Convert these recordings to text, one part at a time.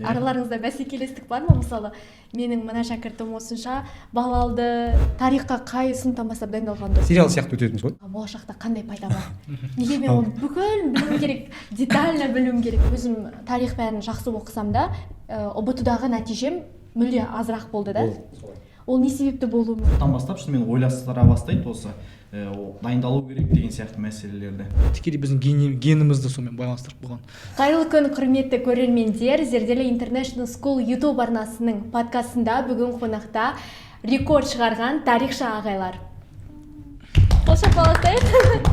Араларыңызда бәсекелестік бар ма? Мысалы, менің мына шәкіртім осынша балл алды. Тарихқа қай сыныптан бастап дайындалған дұрыс? Сериал сияқты өтетінбіз ғой. Болашақта қандай пайда бар? Неге мен оны бүкіл білуім керек, детально білуім керек? Өзім тарих пәнін жақсы оқысам да, ҰБТ дағы нәтижем мүлде азырақ болды да. Ол не себепті болуы мүмкін? Содан бастап шынымен ойластыра бастайды осы дайындалу керек деген сияқты мәселелерді. Тікелей біздің генімізді сонымен байланыстырып қойған. Қайырлы күн, құрметті көрермендер! Зерделі International School YouTube арнасының подкастында бүгін қонақта рекорд шығарған тарихшы ағайлар. Қол шапалақтайық.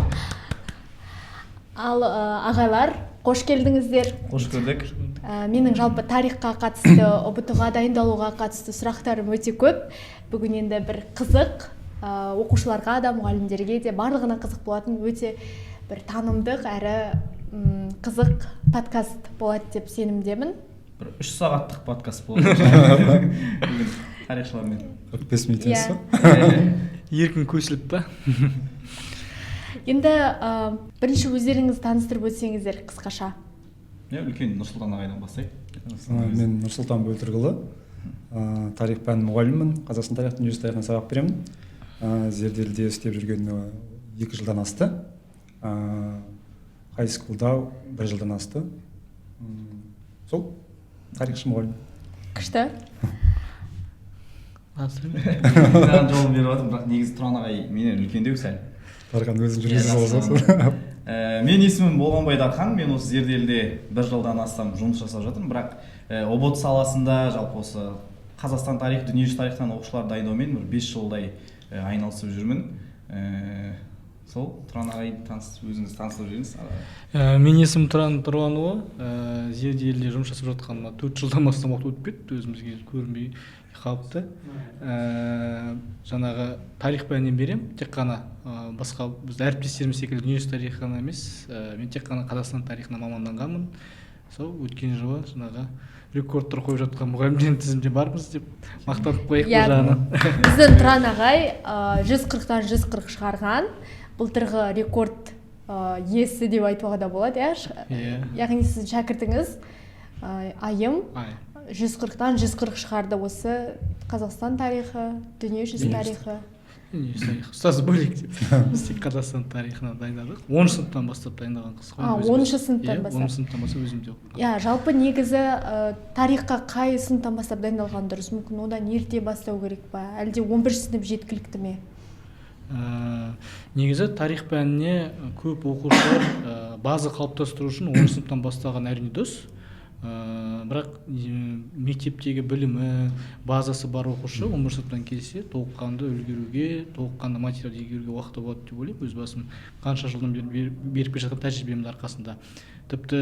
Ал ағайлар, қош келдіңіздер! Қош көрдік! Менің жалпы тарихқа қатысты, ҰБТ ға дайындалуға қатысты сұрақтарым өте көп. Бүгін енді бір қызық, оқушыларға да, мұғалімдерге де, барлығына қызық болатын өте бір танымдық әрі қызық подкаст болады деп сенімдемін. Бір 3 сағаттық подкаст болады бүгін тарихшылармен. 45 минут емес Иә. па? Еркін көсіліп па? Енді бірінші өздеріңізді таныстырып өтсеңіздер қысқаша. Иә, үлкен Нұрсұлтан ағайдан бастайық. Мен Нұрсұлтан Бөлтіркұлы, тарих пәнінің мұғалімімін, Қазақстан тарих, дүниежүзі тарихынан сабақ беремін. Зерделіде істеп жүргеніме 2 жылдан асты, high school да бір жылдан асты. Сол, тарихшы мұғалім. Күшті! Маған жолын беріп жатырмын, бірақ негізі Тұран ағай менен үлкендеу сәл. Дархан, өзің жүргізе саласың. Менің есімім Болғанбай Дархан. Мен осы Зерделіде бір жылдан астам жұмыс жасап жатырмын, бірақ ҰБТ саласында, жалпы осы Қазақстан тарих, дүниежүзі тарихтан оқушылар дайындаумен бір 5 жылдай айналысып жүрмін. Сол, Тұран ағай, өзіңіз таныстырып жіберіңіз. Менің есімім Тұран Тұрланұлы. Зерделіде жұмыс жасап жатқаныма 4 жылдан астам уақыт өтіп кетті, өзімізге көрінбей қалыпты. Жаңағы тарих пәнінен беремін тек қана, басқа біз әріптестеріміз секілді дүниежүзі тарихы ғана емес, мен тек қана Қазақстан тарихына маманданғанмын. Сол өткен жылы жаңағы рекордтар қойып жатқан мұғалімдердің тізімінде бармыз деп мақтанып қояйық бұл жағынан. Біздің Тұран ағай 140-тан 140 шығарған, былтырғы рекорд иесі деп айтуға да болады, иә? Иә. Яғни сіздің шәкіртіңіз Айым Ай. 140-тан 140 шығарды осы Қазақстан тарихы, дүниежүзі Дүниежүзі. тарихы. Дүниежүзі тарихы ұстаз бөлек деп, біз тек Қазақстан тарихына дайындадық. 10-сыныптан бастап дайындаған қыз ғой А, өзіміз. 10-сыныптан Иә, бастап. 10-сыныптан бастап өзім де оқыдым. Иә, жалпы негізі тарихқа қай сыныптан бастап дайындалған дұрыс? Мүмкін, одан ерте бастау керек па, әлде 11 сынып жеткілікті ме? Негізі тарих пәніне көп оқушылар база қалыптастыру үшін 10-сыныптан бастаған, әрине, дұрыс. Бірақ мектептегі білімі, базасы бар оқушы 11 сыныптан келсе, толыққанды үлгеруге, толыққанды материалды игеруге уақыты болады деп ойлаймын өз басым, қанша жылдан бері беріп келе жатқан тәжірибемнің арқасында. Тіпті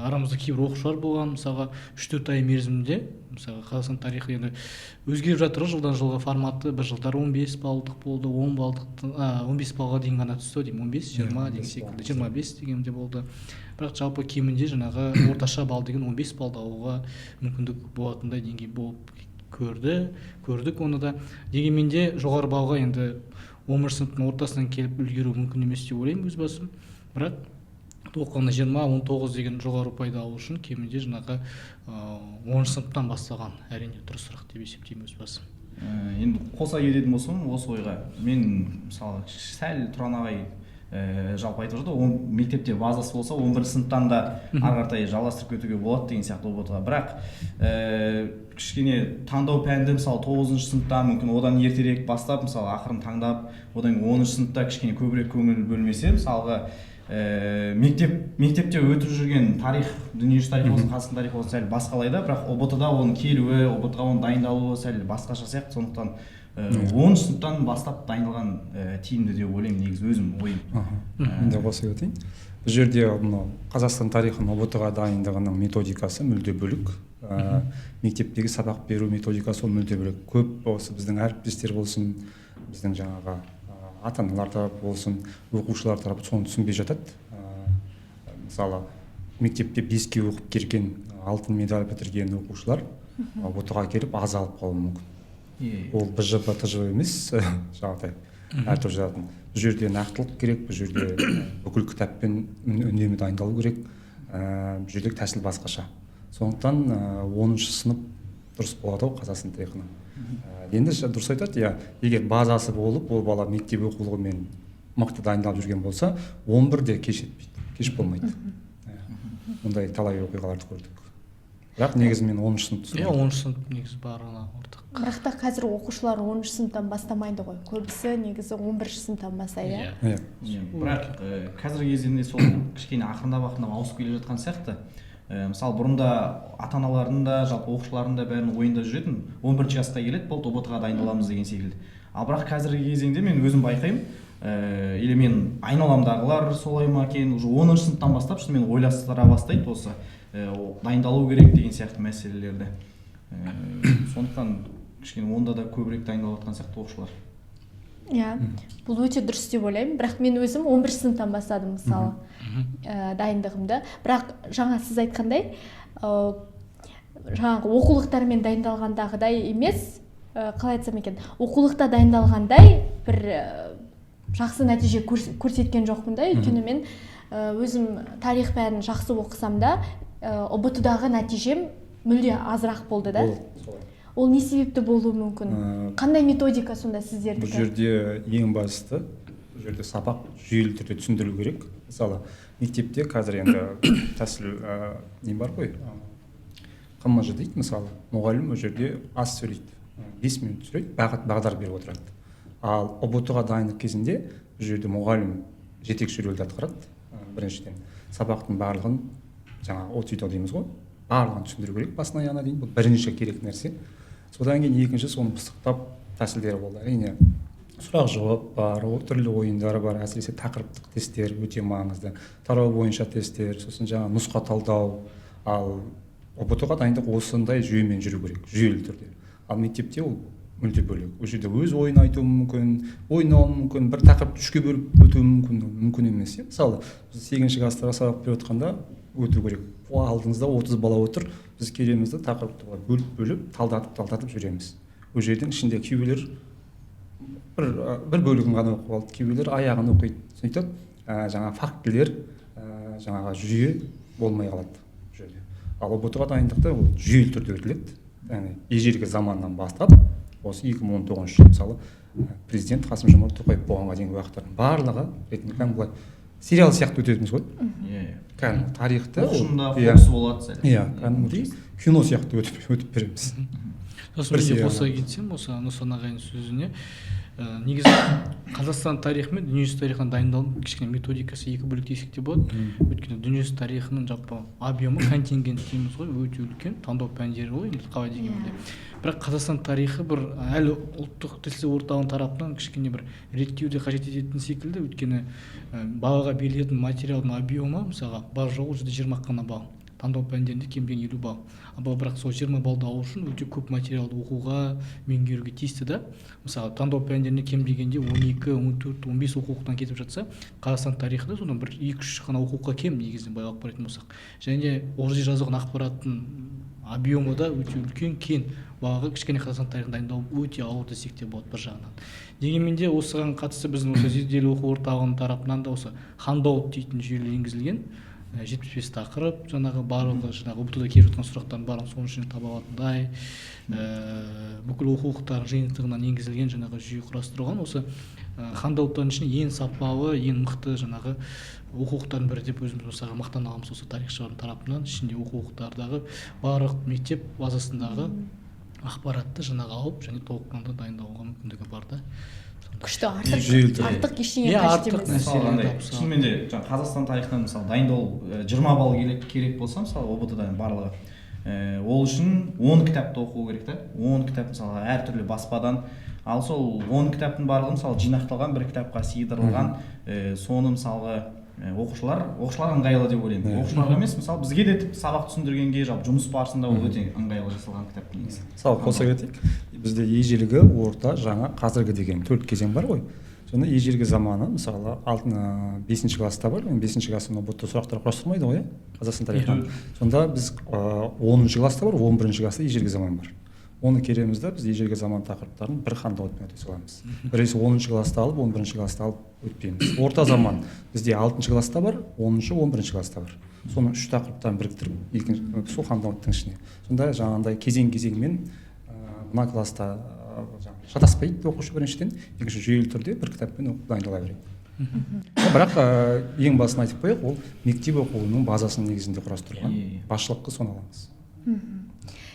арамызда кейбір оқушылар болған, мысалға, 3-4 ай мерзімінде. Мысалға, Қазақстан тарихы енді өзгеріп жатыр ғой жылдан жылға форматы. Бір жылдары 15 баллдық болды, 10 баллдық, 15 баллға дейін ғана түсті деймін, 15, 20 деген 15 секілді, балл. 25 деген де болды. Бірақ жалпы кемінде жаңағы орташа балл деген 15 баллды алуға мүмкіндік болатындай деңгей болып көрдік оны да. Дегенмен де жоғары баллға енді 11-сыныптың ортасынан келіп үлгеру мүмкін емес деп ойлаймын өз басым. Бірақ толыққанды 20, 19 деген жоғары ұпайды алу үшін кемінде жаңағы 10-сыныптан бастаған, әрине, дұрысырақ деп есептеймін өз басым. Енді қоса кететін болсам осы ойға, мен мысалы сәл Тұран ағай жалпы айтып жатыр ғой, мектепте базасы болса, 11 сыныптан да ары қаратай жалғастырып кетуге болады деген сияқты ҰБТ ға. Бірақ кішкене таңдау пәнді, мысалы, 9-сыныпта, мүмкін, одан ертерек бастап, мысалы, ақырын таңдап, одан кейін 10-сыныпта кішкене көбірек көңіл бөлмесе, мысалға, мектепте өтіп жүрген тарих, дүниежүзі тарихы болсын, Қазақстан тарихы болсын, сәл басқалай да, бірақ ҰБТ да оның келуі, ҰБТ ға оның дайындалуы сәл басқаша сияқты. Сондықтан 10-сыныптан бастап дайындалған тиімді деп ойлаймын, негізі өзім ойым. Мен де қоса кетейін. Бұл жерде мынау Қазақстан тарихын ҰБТ ға дайындығының методикасы мүлде бөлек, мектептегі сабақ беру методикасы ол мүлде бөлек. Көп осы біздің әріптестер болсын, біздің жаңағы ата аналар тарапы болсын, оқушылар тарапы соны түсінбей жатады. Мысалы, мектепте 5-ке оқып келген, алтын медаль бітірген оқушылар ҰБТ ға келіп аз алып қалуы мүмкін. Ол БЖБ, ТЖБ емес, жаңағыдай әртүрлі жазатын. Бұл жерде нақтылық керек, бұл жерде бүкіл кітаппен үнемі дайындалу керек. Бұл жердегі тәсіл басқаша. Сондықтан 10-сынып дұрыс болады ғой Қазақстан тарихына. Енді дұрыс айтады, иә, егер базасы болып, ол бала мектеп оқулығымен мықты дайындалып жүрген болса, 11-де кеш етпейді, кеш болмайды. Мұндай талай оқиғаларды көрдік. Бірақ негізі мен 10-сыныпты Иә, 10-сынып негізі барлығына ортақ. Бірақ та қазір оқушылар 10-сыныптан бастамайды ғой, көбісі негізі 11-сыныптан бастайды, иә. Иә. Иә, бірақ қазіргі кезеңде сол кішкене ақырындап ақырындап ауысып келе жатқан сияқты. Мысалы, бұрында ата аналардың да, жалпы оқушылардың да бәрінің ойында жүретін: 11 классқа келеді, болды, ҰБТ ға дайындаламыз деген секілді. Ал бірақ қазіргі кезеңде мен өзім байқаймын, или мен айналамдағылар солай ма екен, уже 10-сыныптан бастап шынымен ойластыра бастайды осы дайындалу керек деген сияқты мәселелерді. Сондықтан кішкене онда да көбірек дайындалып жатқан сияқты оқушылар. Иә, бұл өте дұрыс деп ойлаймын. Бірақ мен өзім 11 сыныптан бастадым, мысалы, дайындығымды. Бірақ жаңа сіз айтқандай, жаңағы оқулықтармен дайындалғандағыдай емес, қалай айтсам екен, оқулықта дайындалғандай бір жақсы нәтиже көрсеткен жоқпын да. Өйткені мен өзім тарих пәнін жақсы оқысам да, ҰБТ дағы нәтижем мүлде азырақ болды да. Болады солай. Ол не себепті болуы мүмкін? Қандай методика сонда Бұл сіздердікі? жерде ең бастысы, бұл жерде сабақ жүйелі түрде түсіндірілу керек. Мысалы, мектепте қазір енді тәсіл, не бар ғой, ҚМЖ дейді. Мысалы, мұғалім ол жерде аз сөйлейді, 5 минут сөйлейді, бағыт бағдар беріп отырады. Ал ҰБТ ға дайындық кезінде бұл жерде мұғалім жетекші рөлді атқарады. Біріншіден, сабақтың барлығын, жаңағы от и до дейміз ғой, барлығын түсіндіру керек басынан аяғына дейін. Бұл бірінші керек нәрсе. Содан кейін екінші, соны пысықтап тәсілдері болды, әрине, сұрақ жауап бар, ол түрлі ойындар бар. Әсіресе тақырыптық тесттер өте маңызды, тарау бойынша тесттер, сосын жаңағы нұсқа талдау. Ал ҰБТ ға дайындық осындай жүйемен жүру керек, жүйелі түрде. Ал мектепте ол мүлде бөлек. Ол жерде өз ойын айтуы мүмкін, ойнауы мүмкін, бір тақырыпты үшке бөліп өтуі мүмкін. Ол мүмкін емес, иә. Мысалы, біз сегізінші класстарға сабақ беріп жатқанда өту керек. О, алдыңызда 30 бала отыр, біз келеміз да, тақырыпты былай бөліп бөліп, талдатып талдатып жүреміз. Ол жердің ішінде кейбіреулер бір бөлігін ғана оқып алды, кейбіреулер аяғын оқиды. Сөйтіп жаңағы фактілер, жаңағы жүйе болмай қалады бұл жерде. Ал ҰБТ ға дайындықта ол жүйелі түрде өтіледі, яғни ежелгі заманнан бастап осы 2019 жыл, мысалы, президент Қасым Жомарт Тоқаев болғанға дейінгі уақыттардың барлығы ретінде кәдімгі былай сериал сияқты өтетінбіз ғой. иә иә Кәдімгі тарихты ол- Оқушының да иә фокусы болады сәл. Иә, кәдімгідей кино сияқты өтіп береміз. Сосын Бір мен де сериал. қоса кетсем осы Нұрсұлтан ағайдың сөзіне. Негізі Қазақстан тарихы мен дүниежүзі тарихына дайындалудың кішкене методикасы екі бөлек десек те болады. Өйткені дүниежүзі тарихының жалпы объемы, контингент дейміз ғой, өте үлкен, таңдау пәндері ғой енді, қалай дегенмен де. Бірақ Қазақстан тарихы бір әлі ұлттық тілсіз орталығының тарапынан кішкене бір реттеуді қажет ететін секілді. Өйткені балаға берілетін материалдың объемы, мысалға, бар жоғы ол жерде 20 қана балл, таңдау пәндерінде кем дегенде 50 балл. Ал бала бірақ сол 20 баллды алу үшін өте көп материалды оқуға, меңгеруге тиісті да. Мысалы, таңдау пәндерінде кем дегенде 12, 14, 15 оқулықтан кетіп жатса, Қазақстан тарихы да содан бір екі үш қана оқулыққа кем негізінен, былай алып қарайтын болсақ. Және ол жерде жазылған ақпараттың объемы да өте үлкен, кең. Балаға кішкене Қазақстан тарихын дайындау өте ауыр десек те болады бір жағынан. Дегенмен де осыған қатысты біздің осы зерделі оқу орталығының тарапынан да осы handout дейтін жүйелер енгізілген. 75 тақырып, жаңағы барлығы, жаңағы ҰБТ да келіп жатқан сұрақтардың барлығын соның ішінен таба алатындай, бүкіл оқулықтардың жиынтығынан енгізілген жаңағы жүйе құрастырылған. Осы handout тардың ішінде ең сапалы, ең мықты жаңағы оқулықтардың бірі деп өзіміз мысалға мақтана аламыз осы тарихшылардың тарапынан. Ішінде оқулықтардағы барлық мектеп базасындағы ақпаратты жаңағы алып және толыққанды дайындалуға мүмкіндігі бар да. Күшті, артық Жүйелі түрде. артық ештеңе Иә, қажет артық емес. нәрсе. Мысалы, андай Мысалы. шынымен де жаңа Қазақстан тарихынан, мысалы, дайындалу, 20 балл керек болса, мысалы, ҰБТ дан барлығы, ол үшін 10 кітапты оқу керек та. 10 кітап, мысалы, әртүрлі баспадан. Ал сол 10 кітаптың барлығы, мысалы, жинақталған, бір кітапқа сыйдырылған, соны, мысалға, оқушылар ыңғайлы деп ойлаймын. Оқушыларға емес, мысалы, бізге де тіпті сабақ түсіндіргенге, жалпы жұмыс барысында ол өте ыңғайлы жасалған кітап негізі. Мысалы, қоса кетейік, бізде ежелгі, орта, жаңа, қазіргі деген төрт кезең бар ғой. Сонда ежелгі заманы, мысалы, алтын, бесінші класста бар. Енді бесінші класстан ҰБТ сұрақтар құрастырмайды ғой, иә, Қазақстан тарихынан. Сонда біз 10-класста бар, 11-класста ежелгі заман бар. Оны кереміз да, біз ежелгі заман тақырыптарын бір handout-пен өте саламыз. Біресе 10-шы класста алып, 11-ші класста алып өтпейміз. Орта заман бізде 6-шы класста бар, 10-шы, 11-ші класста бар. Соны үш тақырыптан біріктіріп, екінші сол handout-тың ішіне. Сонда жаңағындай кезең-кезеңмен мына класста шатаспайды оқушы біріншіден, екінші жүйелі түрде бір кітаппен оқып дайындала береді. Бірақ ең басын айтып қояйық, ол мектеп оқуының базасының негізінде құрастырылған. Басшылыққа соны аламыз.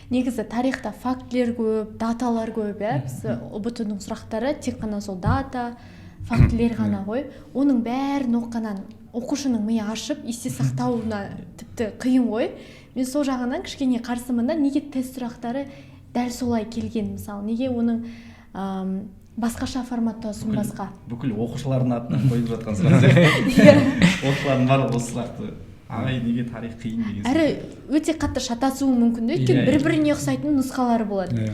Негізі тарихта фактілер көп, даталар көп, иә. Біз ҰБТ ның сұрақтары тек қана сол дата, фактілер ғана ғой. Оның бәрін оқығаннан оқушының миы ашып, есте сақтауына тіпті қиын ғой. Мен сол жағынан кішкене қарсымын да, неге тест сұрақтары дәл солай келген, мысалы, неге оның басқаша форматта ұсынбасқа? Бүкіл оқушылардың атынан қойылып жатқан сұрақ сияқты. Оқушылардың барлығы осы сұрақты: ағай, неге тарих қиын деген. Әрі өте қатты шатасуы мүмкін де, өйткені Иә, бір біріне ұқсайтын нұсқалары болады.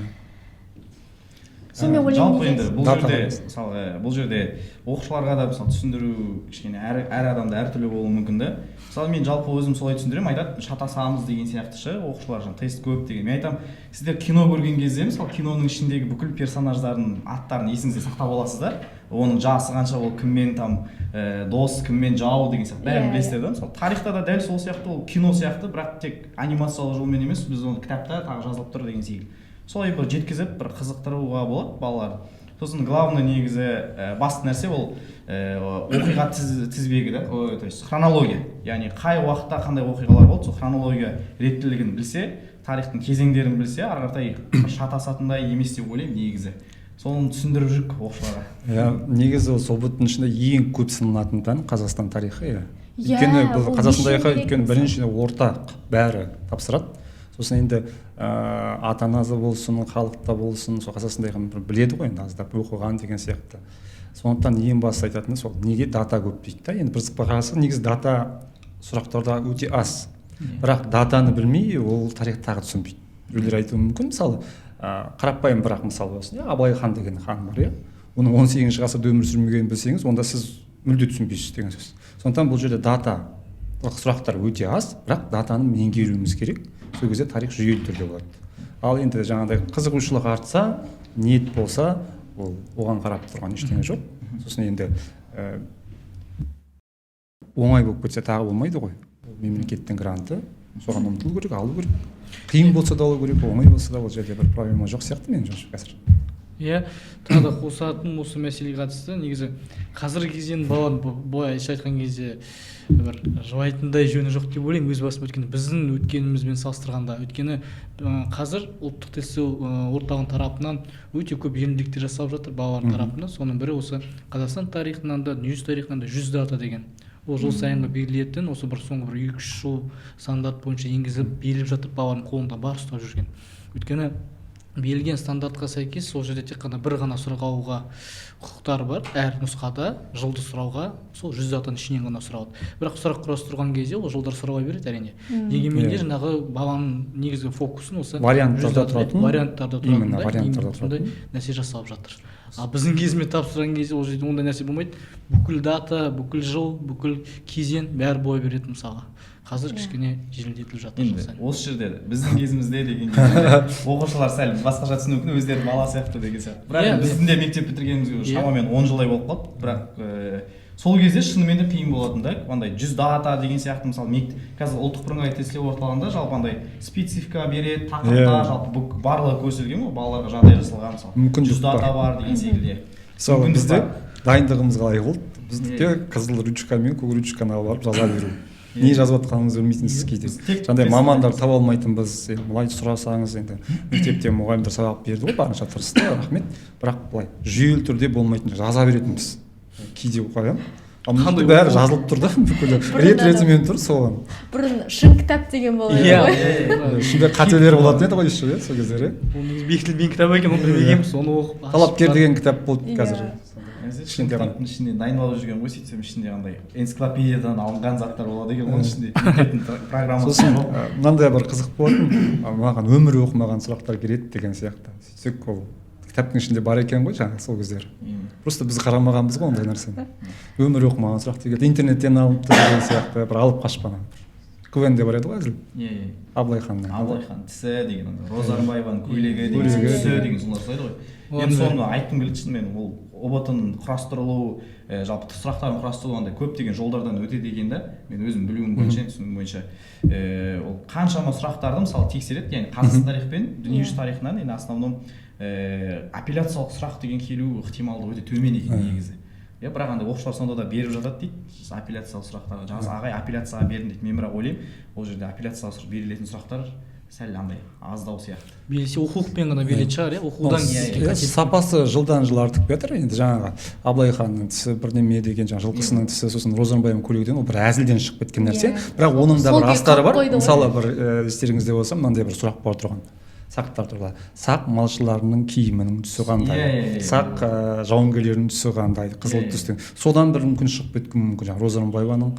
Сонымен ойлаймын, Жалпы неге енді бұл Дата жерде емес. мысалы, бұл жерде оқушыларға да, мысалы, түсіндіру кішкене әр адамда әртүрлі болуы мүмкін да. Мысалы, мен жалпы өзім солай түсіндіремін. Айтады, шатасамыз деген сияқты ше оқушылар, жаңағы тест көп деген. Мен айтамын, сіздер кино көрген кезде, мысалы, киноның ішіндегі бүкіл персонаждардың аттарын есіңізде сақтап аласыздар, оның жасы қанша, ол кіммен там дос, кіммен жау деген сияқты, бәрін білесіздер да. Мысалы, тарихта да дәл сол сияқты, ол кино сияқты, бірақ тек анимациялық жолмен емес, біз оны кітапта тағы жазылып тұр деген секілді, солай бір жеткізіп, бір қызықтыруға болады балаларды. Сосын главный, негізі, басты нәрсе ол оқиға тізбегі да, ой, то есть хронология, яғни қай уақытта қандай оқиғалар болды, сол хронология реттілігін білсе, тарихтың кезеңдерін білсе, ары қаратай шатасатындай емес деп ойлаймын. Негізі соны түсіндіріп жүрік оқушыларға. Иә, негізі осы ҰБТ-ның ішінде ең көп сыналатын пән Қазақстан тарихы, иә. Иә, Өйткені бұл ол Қазақстан неше тарихы, керек өйткені мысалы? біріншіден, ортақ, бәрі тапсырады. Сосын енді ата анасы болсын, халықта болсын, сол Қазақстан тарихын бір біледі ғой енді, аздап оқыған деген сияқты. Сондықтан ең басты айтатыны сол, неге дата көп дейді да. Енді бір қараса, негізі дата сұрақтарда өте аз, бірақ датаны білмей ол тарих тағы түсінбейді. Біреулер айтуы мүмкін, мысалы, қарапайым, бірақ мысал болсын, иә, Абылай хан деген хан бар, иә, оның 18-ші ғасырда өмір сүрмегенін білсеңіз, онда сіз мүлде түсінбейсіз деген сөз. Сондықтан бұл жерде дата сұрақтар өте аз, бірақ датаны меңгеруіміз керек, сол кезде тарих жүйелі түрде болады. Ал енді жаңағыдай қызығушылық артса, ниет болса, ол оған қарап тұрған ештеңе жоқ. Сосын енді оңай болып кетсе, тағы болмайды ғой. Ол мемлекеттің гранты, соған ұмтылу керек, алу керек. Қиын болса да алу керек, оңай болса да. Ол жерде бір проблема жоқ сияқты менің ойымша қазір. Иә, тағы да қосатын осы мәселеге қатысты, негізі қазіргі кезден баланы былайша айтқан кезде бір жылайтындай жөні жоқ деп ойлаймын өз басым, өйткені біздің өткенімізбен салыстырғанда, өйткені қазір ұлттық тестілеу орталығының тарапынан өте көп жеңілдіктер жасалып жатыр балалардың тарапынан. Соның бірі осы Қазақстан тарихынан да, дүниежүзі тарихынан да 100 дата деген, ол жыл сайынғы берілетін, осы бір соңғы бір 2-3 жыл стандарт бойынша енгізіліп беріліп жатыр, балалардың қолында бар, ұстап жүрген. Өйткені берілген стандартқа сәйкес сол жерде тек қана бір ғана сұрақ алуға құқықтары бар, әр нұсқада жылды сұрауға, сол 100 датаның ішінен ғана сұралады. Бірақ сұрақ құрастырған кезде ол жылдар сұрала береді, әрине. Дегенмен де жаңағы баланың негізгі фокусын осы Варианттарда 100 дата, тұратын, варианттарда именно тұратындай, варианттарда именно сондай тұратын. нәрсе жасалып жатыр. Ал біздің кезімізде тапсырған кезде ол жерде ондай нәрсе болмайды, бүкіл дата, бүкіл жыл, бүкіл кезең, бәрі бола береді. Мысалға, қазір кішкене жеңілдетіліп жатыр жыл Енді сайын. осы жерде біздің кезімізде деген кезде оқушылар сәл басқаша түсінуі мүмкін, өздері бала сияқты деген сияқты. Бірақ енді біздің де мектеп бітіргенімізге уже шамамен 10 жылдай болып қалды, бірақ сол кезде шынымен де қиын болатын да, андай 100 дата деген сияқты. Мысалы, қазір ұлттық бірыңғай тестілеу орталығында жалпы андай специфика береді тақырыпта, жалпы барлығы көрсетілген ғой, балаларға жағдай жасалған, мысалы, Мүмкіндік 100 дата бар. бар деген секілді. Мысалы, Мүмкіндік бізде бар. дайындығымыз қалай болды? Біздікі қызыл ручка мен көк ручканы алып барып жаза беру, не жазып жатқаныңызды білмейтінсіз кейде. Біз тек Жаңағыдай тест мамандар таба алмайтынбыз. Енді былай сұрасаңыз, енді мектепте мұғалімдер сабақ берді ғой, барынша тырысты, рахмет, бірақ былай жүйелі түрде болмайтын, жаза беретінбіз кейде. Қоямын, ал мына Қандай жерде бәрі оқу? жазылып тұр да, бүкілі Бұрын рет ана- ретімен тұр соған. Бұрын шын кітап деген болады ғой. Ішінде қателер болатын еді ғой еще, иә, сол кездері. Ол негізі бекітілмеген кітап екен, оны білмегенбіз, оны оқып ашып Талапкер деген кітап болды қазір. Шын Кішкентай ғана. кітаптың ішінде дайындалып жүрген ғой, сөйтсем, ішінде андай энциклопедиядан алынған заттар болады екен оның ішінде, мектептің программасы Сосын жоқ. Мынандай бір қызық болатын, маған өмірі оқымаған сұрақтар келеді деген сияқты. Сөйтсек, ол кітаптың ішінде бар екен ғой жаңағы сол кездері. Просто біз қарамағанбыз ғой ондай нәрсені. Өмірі оқымаған сұрақ келді, интернеттен алыпты деген сияқты, бір алып қашпа. КВН де бар еді ғой әзіл. Иә, иә. Абылай ханның. Абылай хан тісі деген, андай Роза Рымбаеваның көйлегі деген, Көйлегі түсі деген. деген солар ұқсайды ғой. Енді соны айтқым келеді шынымен, ол ҰБТ-ның құрастырылу, жалпы сұрақтардың құрастырылуы андай көптеген жолдардан өтеді екен да. Мен өзім білуім бойынша, түсінігім бойынша, ол қаншама сұрақтарды мысалы тексереді, яғни Қазақстан тарихы пен дүниежүзі тарихынан енді основном апелляциялық сұрақ деген келу ықтималдығы өте төмен екен негізі. Иә, бірақ андай оқушылар сонда да беріп жатады дейді апелляциялық сұрақтарға. Жаз ағай апелляцияға бердім дейді. Мен бірақ ойлаймын, ол жерде апелляцияға берілетін сұрақтар сәл андай аздау сияқты. Берілсе, оқулықпен ғана берілетін шығар, иә, оқудан Иә, кеткен Иә, қателік. сапасы жылдан жыл артып келе жатыр. Енді жаңағы Абылай ханның тісі бірдеме деген, жаңағы жылқысының тісі, сосын Роза Рымбаеваның көйлегі деген, ол бір әзілден шығып кеткен нәрсе. Бірақ оның да Сол бір күйі астары қалып бар. қойды ғой. Мысалы, бір естеріңізде болса, мынандай бір сұрақ бар тұрған сақтар туралы: сақ малшыларының киімінің түсі қандай, Иә, иә, иә. сақ жауынгерлерінің түсі қандай, қызыл Иә, иә. түстің. Содан бір мүмкін шығып кетуі мүмкін, жаңағы Роза Рымбаеваның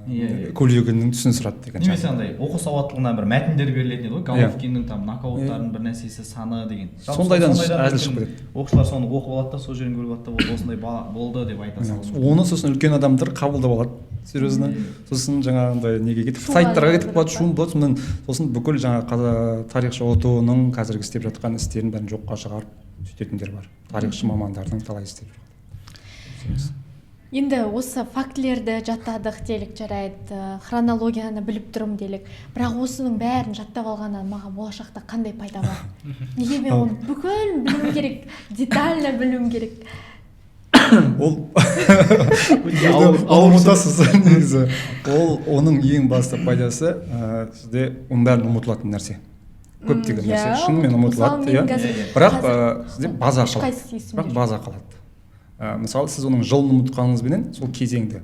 Иә, иә. көйлегінің түсін сұрады деген Немесе сияқты. андай оқу сауаттылығынан бір мәтіндер берілетін еді ғой, Головкиннің там нокауттарын бір нәрсесі саны деген. Жалпы Сондайдан сондайдан әзіл мүмкін шығып кетеді. Оқушылар соны оқып алады да, сол жерін көріп алады да, болды, осындай болды деп айта салуы мүмкін. Оны сосын үлкен адамдар қабылдап алады серьезно, сосын жаңағындай неге кетіп, Шуға сайттарға кетіп айналдырып қалады, шум болады. Сонан сосын бүкіл жаңағы тарихшы ҰТО ның қазіргі істеп жатқан істерін бәрін жоққа шығарып сөйтетіндер бар, тарихшы мамандардың талай істеп жүрген. Енді осы фактілерді жаттадық делік, жарайды, хронологияны біліп тұрмын делік, бірақ осының бәрін жаттап алғаннан маған болашақта қандай пайда бар? Неге мен оны бүкіл білуім керек, детально білуім керек? Ол Өте ауыр ұмытасыз негізі. Ол оның ең басты пайдасы, сізде оның бәрін ұмытылатын нәрсе, көптеген нәрсе шынымен Мысалы, ұмытылады, менің иә. қазір- Иә, иә. Бірақ қазір сізде база қалады. ешқайсысы есімде Бірақ жоқ. база қалады. Мысалы, сіз оның жылын ұмытқаныңызбенен сол кезеңді,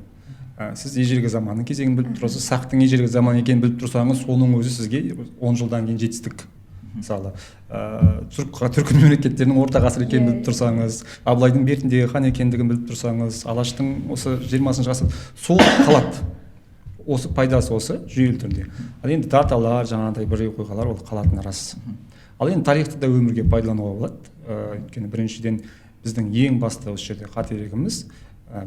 сіз ежелгі заманның кезеңін біліп тұрсыз, сақтың ежелгі заман екенін біліп тұрсаңыз, соның өзі сізге 10 жылдан кейін жетістік. Мысалы, түркі мемлекеттерінің орта ғасыр екенін біліп тұрсаңыз, Абылайдың бертіндегі хан екендігін біліп тұрсаңыз, Алаштың осы 20-ғасыр, сол қалады. Осы пайдасы осы жүйелі түрде. Ал енді даталар, жаңағыдай бір оқиғалар, ол қалатыны рас. Ал енді тарихты да өмірге пайдалануға болады. Өйткені біріншіден, біздің ең басты осы жерде қателігіміз,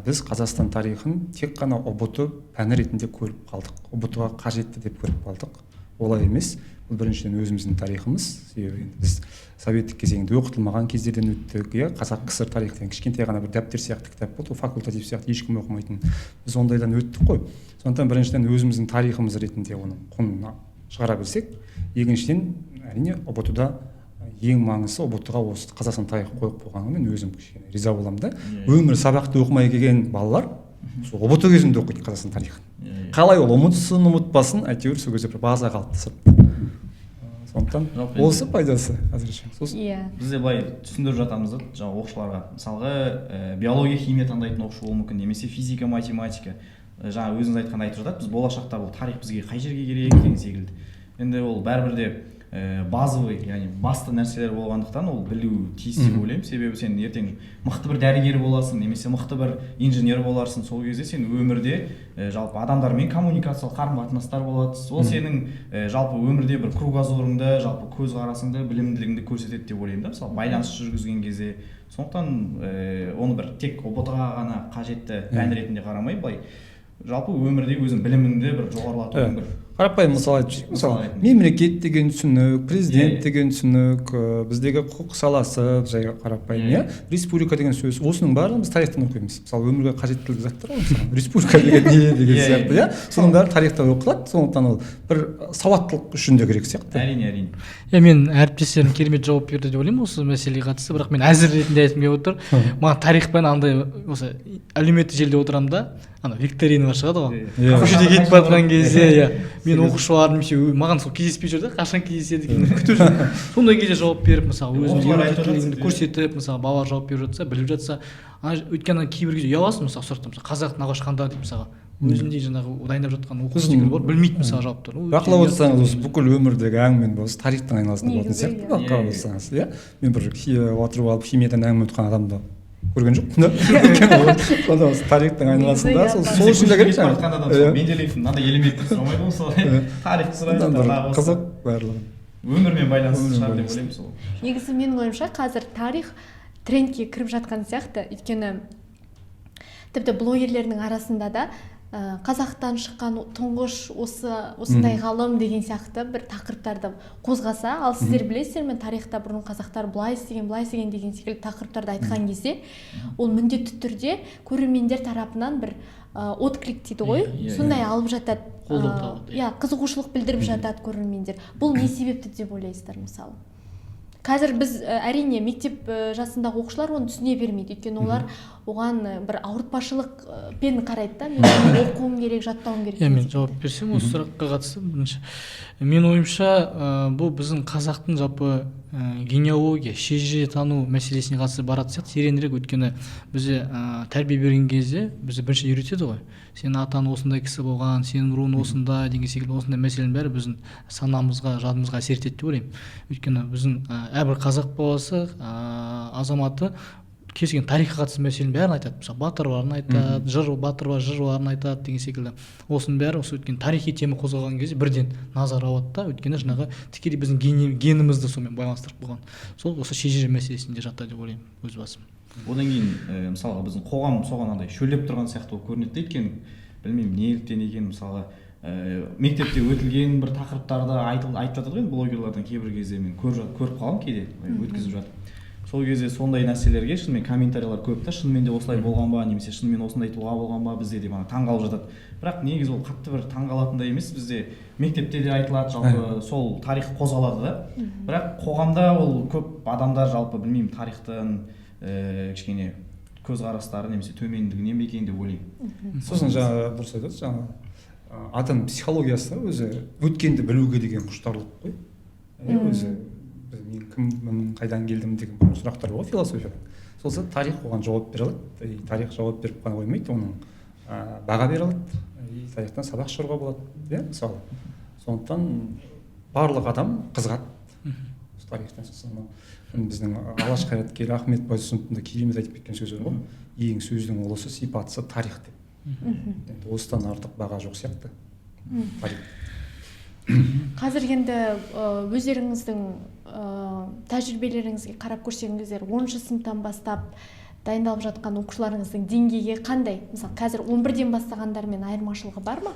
біз Қазақстан тарихын тек қана ҰБТ пәні ретінде көріп қалдық, ҰБТ ға қажетті деп көріп қалдық. Олай емес. Бұл біріншіден өзіміздің тарихымыз, себебі енді біз советтік кезеңде оқытылмаған кездерден өттік, иә. Қазақ КСР тарихы деген кішкентай ғана бір дәптер сияқты кітап болды, ол факультатив сияқты, ешкім оқымайтын. Біз ондайдан өттік қой. Сондықтан біріншіден өзіміздің тарихымыз ретінде оның құнын шығара білсек, екіншіден, әрине, ҰБТ да ең маңыздысы, ҰБТ ға осы Қазақстан тарихы қойып қойғанға мен өзім кішкене риза боламын да. Өмірі сабақты оқымай келген балалар сол ҰБТ кезінде оқиды Қазақстан тарихын. Иә, иә. Қалай ол ұмытсын, ұмытпасын, әйтеуір сол кезде бір база қалыптасады. Сондықтан Жалпы енді осы пайдасы әзірше. Сосын Иә. Бізде былай түсіндіріп жатамыз да жаңағы оқушыларға. Мысалға, биология, химия таңдайтын оқушы болуы мүмкін немесе физика, математика. Жаңа өзіңіз айтқан айтып жатады, біз болашақта бұл тарих бізге қай жерге керек деген секілді. Енді ол бәрібір де базовый, яғни басты нәрселер болғандықтан, ол білу тиіс деп ойлаймын. Себебі сен ертең мықты бір дәрігер боласың немесе мықты бір инженер боларсың, сол кезде сен өмірде жалпы адамдармен коммуникациялық қарым қатынастар болады. Ол сенің жалпы өмірде бір кругозорыңды, жалпы көзқарасыңды, білімділігіңді көрсетеді деп ойлаймын да, мысалы, байланыс жүргізген кезде. Сондықтан оны бір тек ҰБТ ға ғана қажетті пән ретінде қарамай, былай жалпы өмірде өзің біліміңді бір жоғарылатудың бір Қарапайым мысал айтып жіберейін. Мысал Мысалы, ретінде. мемлекет деген түсінік, президент Иә, иә. деген түсінік, біздегі құқық саласы, жай қарапайым, Иә, иә, республика деген сөз, осының барлығын біз тарихтан оқимыз. Мысалы, өмірге қажеттілік заттар ғой, мысалы, республика деген не деген Иә, сияқты, иә. иә, соның бәрі тарихта оқылады. Сондықтан ол бір сауаттылық үшін де керек сияқты. Әрине, әрине. Иә, мен әріптестерім керемет жауап берді деп ойлаймын осы мәселеге қатысты, бірақ мен әзіл ретінде айтқым келіп отыр. Маған тарих пәні андай, осы әлеуметтік желіде отырамын да, ана викториналар шығады ғой көшеде кетіп бара жатқан кезде, иә, мен оқушыларым немесе маған сол кездеспей жүр да, қашан кездеседі екен деп күтіп жүрмін. Сондай кезде жауап беріп, мысалы, өзімнің Оқушылар айтып елімділігімді жатады. көрсетіп, мысалы, балалар жауап беріп жатса, біліп жатса, өйткені кейбір кезде ұяласың, мысалы, сұрақтан. Мысалы, қазақтың алғашқы хандары дейді, мысалы, өзімдей жаңағы дайындап жатқан оқушы бар, білмейді, мысалы, жауаптарын. Ол өте Бақылап ұят. отырсаңыз, осы бүкіл өмірдегі әңгіменің осы тарихтың айналасында болатын Негізі, сияқты. иә. Бақылап Иә, иә. отырсаңыз, иә, мен бір отырып алып химиядан әңгіме отқан адамды көрген жоқпын да. Өйткені ол сонда осы тарихтың айналасында, Негізі, сол иә. сол үшін де керек Кетіп бара жатқан жаңағы. адам Иә. сол Менделеевтің мынандай элементін сұрамайды ғой, мысалы, тарихты сұрайды. Сондықтан бір Тағы басқа. қызық барлығы. Өмірмен байланысты Өмірмен шығар деп байланысты. ойлаймын сол. Негізі, менің ойымша, қазір тарих трендке кіріп жатқан сияқты, өйткені тіпті блогерлердің арасында да Қазақтан шыққан тұңғыш осындай ғалым деген сияқты бір тақырыптарды қозғаса, ал сіздер білесіздер ме, тарихта бұрын қазақтар былай істеген, былай істеген деген секілді тақырыптарды айтқан кезде, ол міндетті түрде көрермендер тарапынан бір отклик дейді ғой, сондай алып жатады. Қолдау табады. Иә, қызығушылық білдіріп жатады көрермендер. Бұл не себепті деп ойлайсыздар? Мысалы, қазір біз, әрине, мектеп жасындағы оқушылар оны түсіне бермейді, өйткені олар оған бір ауыртпашылықпен қарайды да, мен оны оқуым керек, жаттауым керек Иә, мен деген жауап секілді. берсем осы сұраққа қатысты. Бірінші, менің ойымша, бұл біздің қазақтың жалпы генеалогия, шежіре тану мәселесіне қатысты баратын сияқты тереңірек. Өйткені бізде тәрбие берген кезде бізді бірінші үйретеді ғой, сенің атаң осындай кісі болған, сенің руың осындай деген секілді. Осындай мәселенің бәрі біздің санамызға, жадымызға әсер етеді деп ойлаймын. Өйткені біздің әрбір қазақ баласы, азаматы кез келген тарихқа қатысты мәселенің бәрін айтады, мысалы, батырларын айтады, жыр, батыр бар, жырларын айтады деген секілді. Осының бәрі осы, өйткені тарихи тема қозғалған кезде бірден назар ауады да, өйткені жаңағы тікелей біздің генімізді сонымен байланыстырып қойған. Сол осы шежіре мәселесінде жатады деп ойлаймын өз басым. Одан кейін мысалға, біздің қоғам соған андай шөлдеп тұрған сияқты болып көрінеді де. Өйткені білмеймін, неліктен екенін, мысалға, мектепте өтілген бір тақырыптарды айтып жатады ғой енді блогерлардан. Кейбір кезде мен көріп қаламын кейде, былай өткізіп жатып. Сол кезде сондай нәрселерге шынымен комментарийлер көп та, шынымен де осылай болған ба немесе шынымен осындай тұлға болған ба бізде деп, ана таңғалып жатады. Бірақ негізі ол қатты бір таңғалатындай емес, бізде мектепте де айтылады, жалпы сол тарих қозғалады да. Бірақ қоғамда ол көп адамдар жалпы, білмеймін, тарихтан кішкене көзқарастары немесе төмендігінен бе екен деп ойлаймын. Сосын жаңа дұрыс айтады, жаңа адам психологиясы өзі өткенді білуге деген құштарлық қой, иә. Өзі мен кіммін, қайдан келдім деген бір сұрақтар бар ғой философияда. Сол тарих оған жауап бере алады. И тарих жауап беріп қана қоймайды, оның баға бере алады, и тарихтан сабақ шығаруға болады, иә, мысалы. Сондықтан барлық адам қызығады осы тарихтан. Сосын анау біздің Алаш қайраткері Ахмет Байтұрсыновтың да керемет айтып кеткен сөзі бар ғой: ең сөздің ұлысы, сипаттысы тарих деп. Енді осыдан артық баға жоқ сияқты тарих. Қазір енді өздеріңіздің тәжірибелеріңізге қарап көрсеңіздер, 10-сыныптан бастап дайындалып жатқан оқушыларыңыздың деңгейі қандай? Мысалы, қазір 11-ден бастағандармен айырмашылығы бар ма?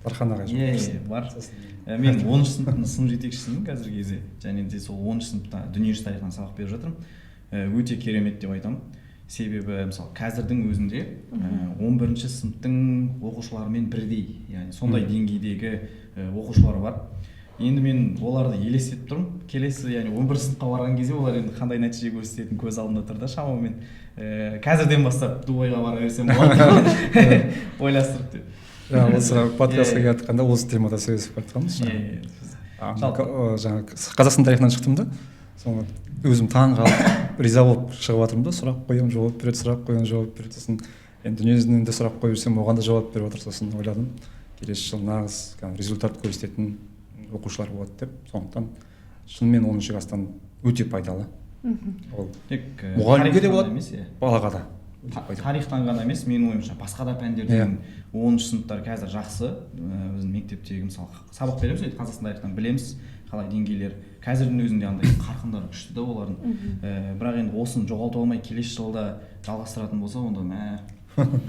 Дархан ағай жауап Иә, берсін. иә, бар. Сосын Мен 10-сыныптың сынып жетекшісімін қазіргі кезде және де сол 10-сыныпта дүниежүзі тарихынан сабақ беріп жатырмын. Өте керемет деп айтамын, себебі мысалы, қазірдің өзінде 11-сыныптың оқушыларымен бірдей, яғни сондай деңгейдегі оқушылар бар. Енді мен оларды елестетіп тұрмын, келесі, яғни 11-сыныпқа барған кезде олар енді қандай нәтиже көрсететіні көз алдымда тұр да. Шамамен қазірден бастап Дубайға бара берсем болады ойластырып деп. Жаңа осы подкастқа Иә. келе жатқанда осы темада сөйлесіп жатқанбыз. Иә, Жаңа иә. Жалпы- жаңа Қазақстан тарихынан шықтым да, соны өзім таң қалып, риза болып шығып жатырмын да. Сұрақ қоямын, жауап береді, сұрақ қоямын, жауап береді. Сосын енді дүниежүзінен де сұрақ қойып жүрсем, оған да жауап беріп отыр. Сосын ойладым, келесі жылы нағыз кәдімгі результат көрсететін оқушылар болады деп. Сондықтан шынымен 10-класстан өте пайдалы ол. Тек Мұғалімге де тарихтан болады, емес, иә. балаға да өте пайдалы. Тарихтан ғана емес, менің ойымша, басқа да пәндерден 10-сыныптар қазір жақсы. Біздің мектептегі, мысалы, сабақ береміз ғой Қазақстан тарихынан, білеміз қалай деңгейлер. Қазірдің өзінде андай қарқындары күшті да олардың. Бірақ енді осыны жоғалтып алмай, келесі жылда жалғастыратын болса, онда мә,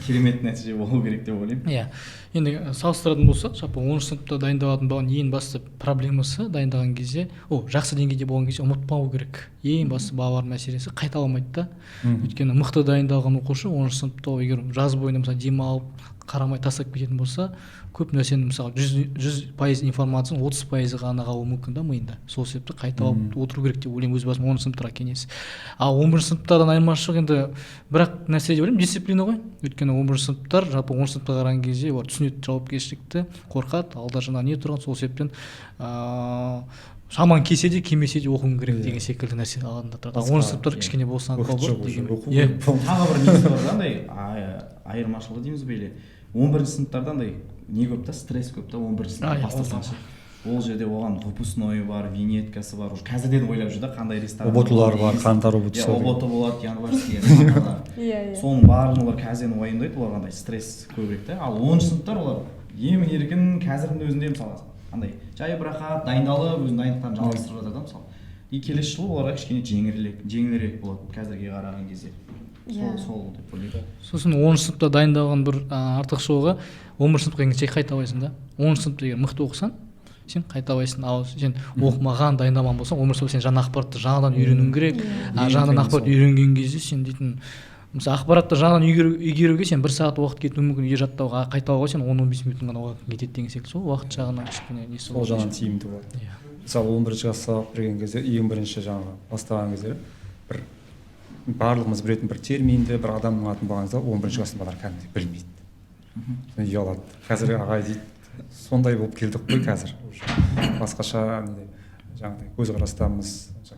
керемет нәтиже болу керек деп ойлаймын. Иә, енді салыстыратын болсақ, жалпы 10-сыныпта дайындалатын баланың ең басты проблемасы дайындаған кезде, ол жақсы деңгейде болған кезде ұмытпау керек. Ең басты балалардың мәселесі қайталамайды да. Өйткені мықты дайындалған оқушы 10-сыныпта, егер жаз бойында, мысалы, демалып, қарамай тастап кететін болса, көп нәрсені, мысалы, 100% информацияның 30%-ы ғана қалуы мүмкін да миында. Сол себепті қайталап отыру керек деп ойлаймын өз басым, 10-сыныптарға кеңес. Ал 11-сыныптардан айырмашылық енді бір ақ нәрсе деп ойлаймын: дисциплина ғой. Өйткені 11-сыныптар жалпы 10-сыныпқа қараған кезде олар түсінеді жауапкершілікті, қорқады, алда жаңа не тұрған. Сол себептен шамаң келсе де, келмесе де оқуың керек деген секілді нәрсе алдында тұрады. Ал 10-сыныптар кішкене босанып Уақыт қалу жоқ уже, деген. оқу Иә. керек. Тағы бір несі бар да, андай айырмашылығы дейміз бе, или 11-сыныптарда андай не көп та, стресс көп та 11-сыныптан бастасаң ше. Ол жерде оған выпускной бар, винеткасы бар, уже қазірден ойлап жүр да, қандай ресторан ҰБТ-лар бар, қаңтар ҰБТ-сы Иә, бар. ҰБТ болады, январьский иә. Иә, иә. Соның барлығын олар қазірден уайымдайды, оларға андай стресс көбірек та. Ал 10-сыныптар олар емін еркін қазірдің өзінде, мысалы, андай жай рахат дайындалып, өзінің дайындықтарын жалғастырып жатыр да, мысалы. И келесі жылы оларға кішкене жеңілірек болады қазірге қараған кезде. Иә. Сол деп ойлаймын. Сосын 10-шы сыныпта дайындалған бір артықшылығы, 11-ші сыныпқа келгенше қайталайсың да. 10-шы сыныпта егер мықты оқысаң, сен қайталайсың. Ал сен оқымаған, дайындалмаған болсаң, 11-ші сыныпта сен жаңа ақпаратты жаңадан үйренуің керек. А Ең жаңадан қиыны ақпарат сол. үйренген кезде сен дейтін, мысалы, ақпаратты жаңадан игеруге сен бір сағат уақыт кетуі мүмкін үйде жаттауға, а қайталауға сен 10-15 минут ғана уақытың кетеді деген секілді. Сол уақыт жағынан кішкене несі Сол болады. жағынан тиімді болады. Мысалы, 11-ші класс сабақ берген кезде, ең бірінші жаңағы бастаған кезде бір барлығымыз білетін бір терминді, бір адамның атын болған кезде, 11-ші класстың балалары кәдімгідей білмейді, ұялады. «Қазір, ағай, — дейді, — сондай болып келдік қой, қазір уже басқаша не, жаңағыдай көзқарастамыз».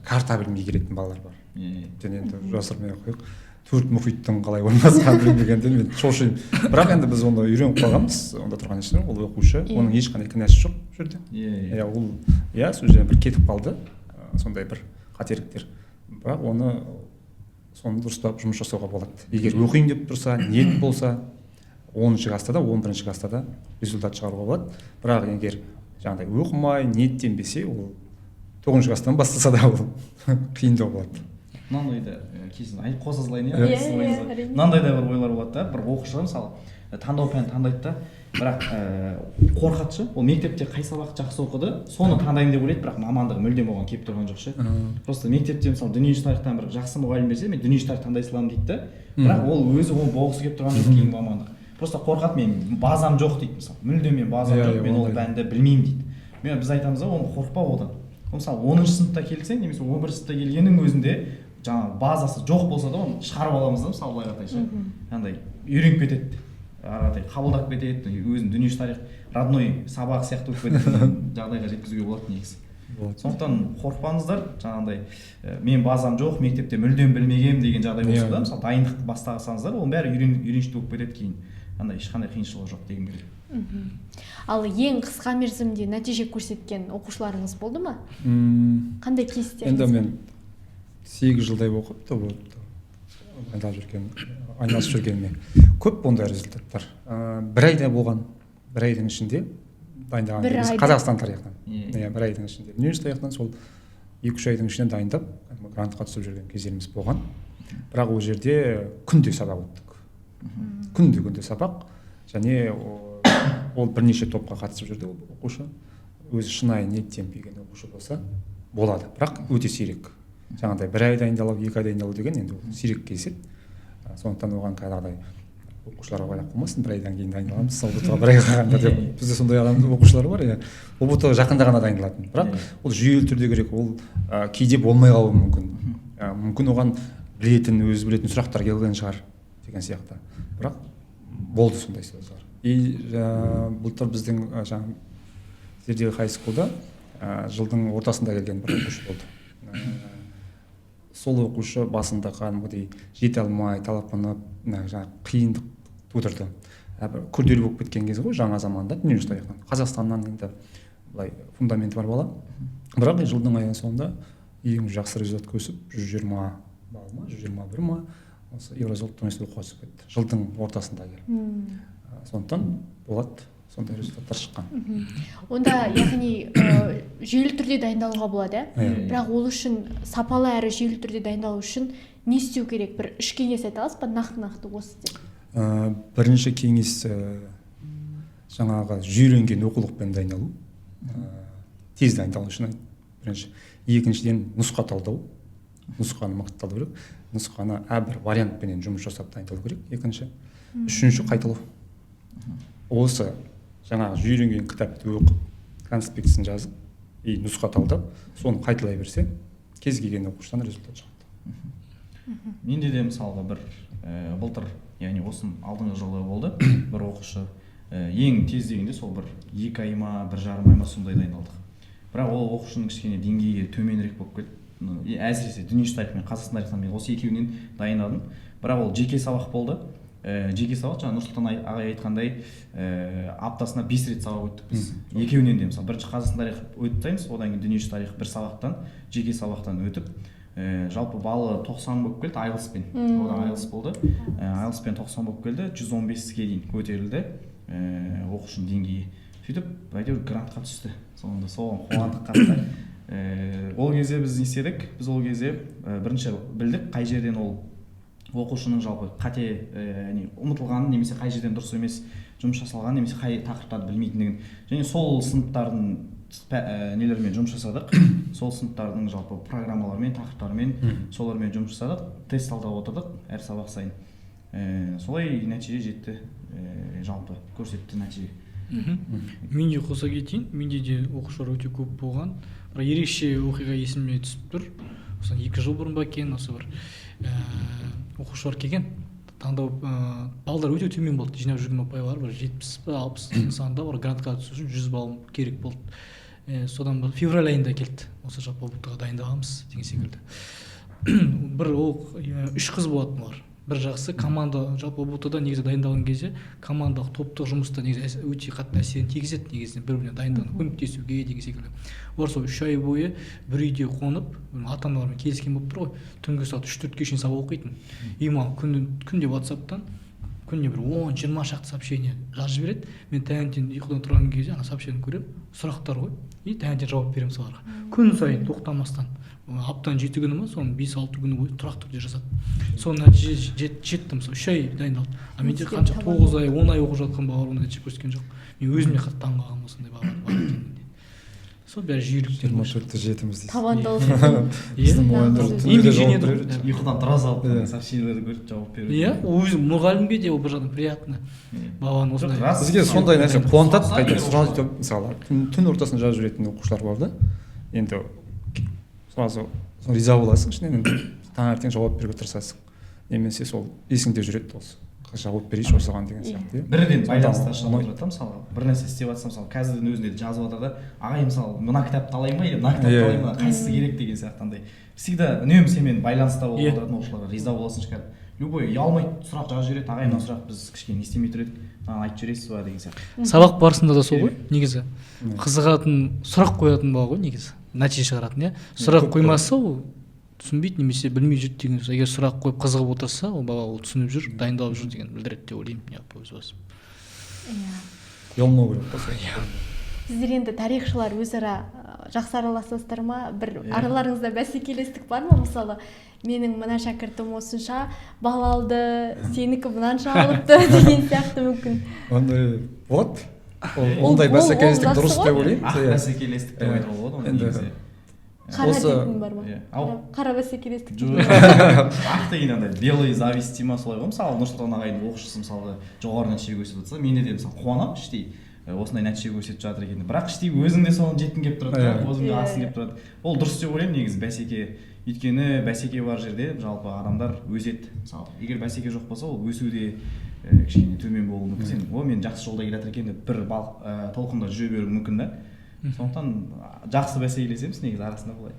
Карта білмей келетін балалар бар. Тіптен енді жасырмай ақ қояйық, төрт мұхиттың қалай орналасқанын білмегенде мен шошимын. Бірақ енді біз оны үйреніп қалғанбыз, онда тұрған ештеңе, ол оқушы, оның ешқандай кінәсі жоқ бұл жерде. Иә Иә, ол, иә, сол жерден бір кетіп қалды, сондай бір қателіктер. Бірақ оны, соны дұрыстап жұмыс жасауға болады. Егер оқиын деп тұрса, ниет болса, 10-класста да, 11-класста да результат шығаруға болады. Бірақ егер жаңағыдай оқымай, ниеттенбесе, ол 9-класстан бастаса да, ол қиындау болады. Мынандай да кешіріңіз, айтып қоса салайын, иә. Иә, Сіздің иә, ойыңызға. әрине. Мынандай да бір ойлар болады да. Бір оқушы, мысалы, таңдау пәнін таңдайды да, бірақ қорқады ше. Ол мектепте қай сабақты жақсы оқыды, соны таңдаймын деп ойлайды, бірақ мамандығы мүлдем оған келіп тұрған жоқ ше. Просто мектепте, мысалы, дүниежүзі тарихтан бір жақсы мұғалім берсе, «мен дүниежүзі тарих таңдай саламын» дейді да. Бірақ ол өзі оны болғысы келіп тұрған жоқ кейінгі мамандық. Просто қорқады, «мен базам жоқ» дейді, мысалы, «мүлдем мен базам жоқ, мен ол пәнді білмеймін» дейді. Біз айтамыз да, оны қорықпа одан. Ол, мысалы, 10-сыныпта келсең немесе 11-сыныпта келгеннің өзінде, жаңағы базасы жоқ болса да, оны шығарып аламыз да. Мысалы, былай қаратай ше, андай үйреніп кетеді, ары қаратай қабылдап кетеді өзін, дүниежүзі тарих родной сабақ сияқты болып кететін жағдайға жеткізуге болады негізі. Болады. Сондықтан қорықпаңыздар жаңағындай, мен базам жоқ, мектепте мүлдем білмегенмін деген жағдай болса да, мысалы, дайындық бастасаңыздар, оның бәрі үйреншікті болып кетеді кейін, андай ешқандай қиыншылығы жоқ дегім келеді. Ал ең қысқа мерзімде нәтиже көрсеткен оқушыларыңыз болды ма? Қандай кейстеріңіз Енді бар? мен 8 жылдай оқып та вот айналып жүрген, айналысып жүргеніме көп ондай результаттар. Бір айда болған, бір айдың ішінде дайындаған Бір біз айда? Қазақстан тарихынан. Иә. Иә, бір айдың ішінде. Дүниежүзі тарихынан сол 2-3 айдың ішінде дайындап, кәдімгі грантқа түсіп жүрген кездеріміз болған. Бірақ ол жерде күнде сабақ өттік, күнде, күнде сабақ. Және ол бірнеше топқа қатысып жүрді. Ол оқушы өзі шынайы ниеттеніп келген оқушы болса, болады. Бірақ өте сирек. Жаңағыдай бір ай дайындалу, 2 ай дайындалу деген енді ол сирек кездеседі. Сондықтан оған кәдімгідей оқушыларға ойлап қоймасын, бір айдан кейін дайындаламыз, ҰБТ ға бір ай қалғанда деп. Бізде сондай адам, оқушылар бар, иә, ҰБТ жақында ғана дайындалатын. Бірақ ол жүйелі түрде керек. Ол кейде болмай қалуы мүмкін. Мүмкін оған білетін, өзі білетін сұрақтар келген шығар деген сияқты. Бірақ болды сондай ситуациялар. И былтыр біздің жаңағы Зерделі high school да жылдың ортасында келген бір оқушы болды. Сол оқушы басында кәдімгідей жете алмай талапанып, мына жаңағы қиындық тудырды. Бір күрделі болып кеткен кез ғой, жаңа заманда дүниежүзі тарихынан, Қазақстаннан енді былай фундаменті бар бала. Бірақ жылдың аяғы соңында ең жақсы результат көрсетіп, 120 балл ма, 121 ма, осы Еуразия ұлттық университетіне оқуға түсіп кетті жылдың ортасында келіп. Сондықтан болады, сондай результаттар шыққан. Онда, яғни, жүйелі түрде дайындалуға болады, иә? Иә. Бірақ ол үшін, сапалы әрі жүйелі түрде дайындалу үшін не істеу керек? Бір үш кеңес айта аласыз ба, нақты нақты осы деп? Бірінші кеңес, жаңағы жүйеленген оқулықпен дайындалу, тез дайындалу үшін бірінші. Екіншіден, нұсқа талдау, нұсқаны мықты талдау керек, нұсқаны әрбір вариантпенен жұмыс жасап дайындалу керек екінші. Үшінші, қайталау. Осы жаңағы жүйеленген кітапты оқып, конспектісін жазып и нұсқа талдап, соны қайталай берсе, кез келген оқушыдан результат шығады. Менде де, мысалға, бір былтыр, яғни осының алдыңғы жылы болды, бір оқушы, ең тез дегенде сол бір 2 ай ма, 1,5 ай ма, сондай дайындалдық. Бірақ ол оқушының кішкене деңгейі төменірек болып кетті. И әсіресе дүниежүзі тарихы мен Қазақстан тарихынан мен осы екеуінен дайындадым. Бірақ ол жеке сабақ болды. Жеке сабақ, жаңа Нұрсұлтан ағай айтқандай, аптасына 5 рет сабақ өттік біз екеуінен де. Мысалы, бірінші Қазақстан тарихы өтіп тастаймыз, одан кейін дүниежүзі тарихы бір сабақтан, жеке сабақтан өтіп, жалпы баллы 90 болып келді IELTS-пен. Ода IELTS болды. IELTS-пен 90 болып келді, 115-ке дейін көтерілді оқушының деңгейі. Сөйтіп әйтеуір грантқа түсті соңында, соған қуандық қатты. Ол кезде біз не істедік? Біз ол кезде бірінші білдік, қай жерден ол Оқушының жалпы қате не ұмытылғанын немесе қай жерден дұрыс емес жұмыс жасалғанын немесе қай тақырыптарды білмейтіндігін және сол сыныптардың нелермен жұмыс жасадық. Сол сыныптардың жалпы программаларымен, тақырыптарымен, солармен жұмыс жасадық, тест талдап отырдық әр сабақ сайын. Солай нәтиже жетті, жалпы көрсетті нәтиже. Мен де қоса кетейін, менде де оқушылар өте көп болған, бірақ ерекше оқиға есіме түсіп тұр. Осыдан 2 жыл бұрын ба екен, осы бір оқушылар келген таңдау, балдар өте төмен болды, жинап жүрген ұпайлары бір 70 па, 60 санда бар. Грантқа түсу үшін 100 балл керек болды. Содан бір февраль айында келді, осы жалпы ҰБТ ға дайындаламыз деген секілді. Бір ол үш қыз болатын олар. Бір жақсы команда, жалпы ҰБТ да негізі дайындалған кезде командалық, топтық жұмыста негізі өте қатты әсерін тигізеді негізінен, бір біріне дайындығына көмектесуге деген секілді. Олар сол 3 ай бойы бір үйде қонып, ата аналарымен келіскен болып тұр ғой, түнгі сағат 3-4-ке шейін сабақ оқитын. И маған күнде ватсаптан күніне бір 10-20 шақты сообщение жазып жібереді. Мен таңертең ұйқыдан тұрған кезде ана сообщение көремін, сұрақтар ғой, и таңертең жауап беремін соларға күн сайын тоқтамастан. Аптаның 7 күні ма, соның 5-6 күні бойы тұрақты түрде жасады. Сол нәтиже жетті. Мысалы, 3 ай дайындалды, а менде Жеткен қанша табан. 9 ай, 10 ай оқып жатқан балалар ондай нәтиже көрсеткен жоқ. Мен өзім де қатты таңқалғанмын осындай балалар бар екеніне. Сол бәрі жүйеліктен. 24-те 7-міз дейсіз. Табандылықтың Біздің мұғалімдер Нағыз түнде де еңбек жауап жеңеді ғой. береді. Ұйқыдан тұра салып сообщениелерді көріп жауап беру. Иә, өзі мұғалімге де ол бір жағынан приятно, баланы осындай. Рас. Бізге сондай нәрсе қуантады. Сұраса Қайта егер сұрап, мысалы, түн ортасында жазып жіберетін оқушылар бар да. Енді сразу риза боласың ішінен, енді таңертең жауап беруге тырысасың немесе сол есіңде жүреді, осы жауап берейінші осыған деген сияқты, иә. Бірден Сонда байланысты ашылып ұнайды. отырады да. Мысалы, бір нәрсе істеп жатсам, мысалы, қазірдің өзінде де жазып жатыр да: «Ағай, мысалы, мына кітапты алайын ба или мына кітапты алайын ба, қайсысы керек?» деген сияқты. Андай всегда үнемі сенімен байланыста болып отыратын оқушыларға риза боласың ше. Любой ұялмай сұрақ жазып жібереді: «Ағай, мына сұрақ біз кішкене не істемей тұр едік, маған айтып жібересіз ба?» деген сияқты. Сабақ барысында да сол ғой негізі, қызығатын, сұрақ қоятын бала ғой негізі нәтиже шығаратын, иә. Сұрақ Көп. қоймаса, ол түсінбейді немесе білмей жүрді деген сөз. Егер сұрақ қойып, қызығып отырса, ол бала ол түсініп жүр, дайындалып жүр деген білдіреді деп ойлаймын жалпы өз басым. Ұялмау керек қой сол. Сіздер енді тарихшылар өзара жақсы араласасыздар ма? Бір Иә. араларыңызда бәсекелестік бар ма? Мысалы, менің мына шәкіртім осынша балл алды, сенікі мынанша алыпты деген сияқты мүмкін. Ондай болады. Ондай бәсекелестік ол жақсы дұрыс ғой. деп ойлаймын. Ақ Иә. бәсекелестік деп айтуға болады оны Енді негізі. Қара дейтін бар ма? Иә. Ау. Қара бәсекелестік. Жоқ, ақ деген андай белый зависть дей ма, солай ғой. Мысалы, Нұрсұлтан ағайдың оқушысы, мысалға, жоғары нәтиже көрсетіп жатса, менде де, мысалы, қуанамын іштей, осындай нәтиже көрсетіп жатыр екен деп. Бірақ іштей өзің де соны жеткің келіп тұрады да, өзің де асқың келіп тұрады. Ол дұрыс деп ойлаймын негізі бәсеке, өйткені бәсеке бар жерде жалпы адамдар өседі. Мысалы, егер бәсеке жоқ болса, ол өсу де кішкене төмен болуы мүмкін. Сен: «О, мен жақсы жолда келе жатыр екенмін», – деп бір бал толқында жүре беруі мүмкін да. Сондықтан жақсы бәсекелесеміз негізі арасында былай.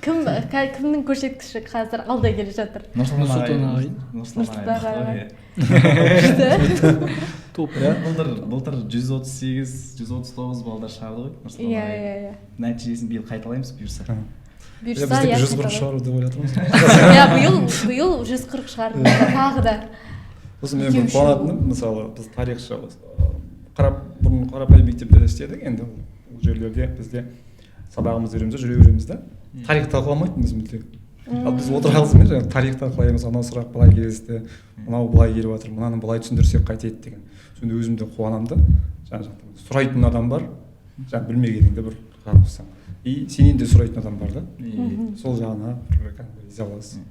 Кімнің көрсеткіші қазір алда келе жатыр? Нұрсұлтан ағай. Нұрсұлтан Нұрсұлтан ағай. ағай. Күшті. Топ. Иә, былтыр 138, 139 балдар шығарды ғой Нұрсұлтан иә ағай. иә иә Нәтижесін биыл қайталаймыз, бұйырса. Бұйырса, Біздікі иә, 140 қайталаймыз. шығару деп ойлап жатырмыз. Иә, биыл 140 шығардыңыз тағы да. Сосын мен бір Екеуі. қуанатыным, мысалы, біз тарихшы қарап, бұрын қарапайым мектепте де істедік. Енді ол жерлерде бізде сабағымызды береміз де, жүре береміз да, тарих талқыламайтынбыз мүлде. Ал біз отырғанымызбен жаңағы тарих талқылаймыз: анау сұрақ былай келісті, мынау былай келіп жатыр, мынаны былай түсіндірсек қайтеді деген. Сонда өзім де қуанамын да, жан жақтан сұрайтын адам бар, жаңағы білмегеніңді бір қарап тұрсаң, и сенен де сұрайтын адам бар да. Сол жағына бір кәдімгі риза боласың.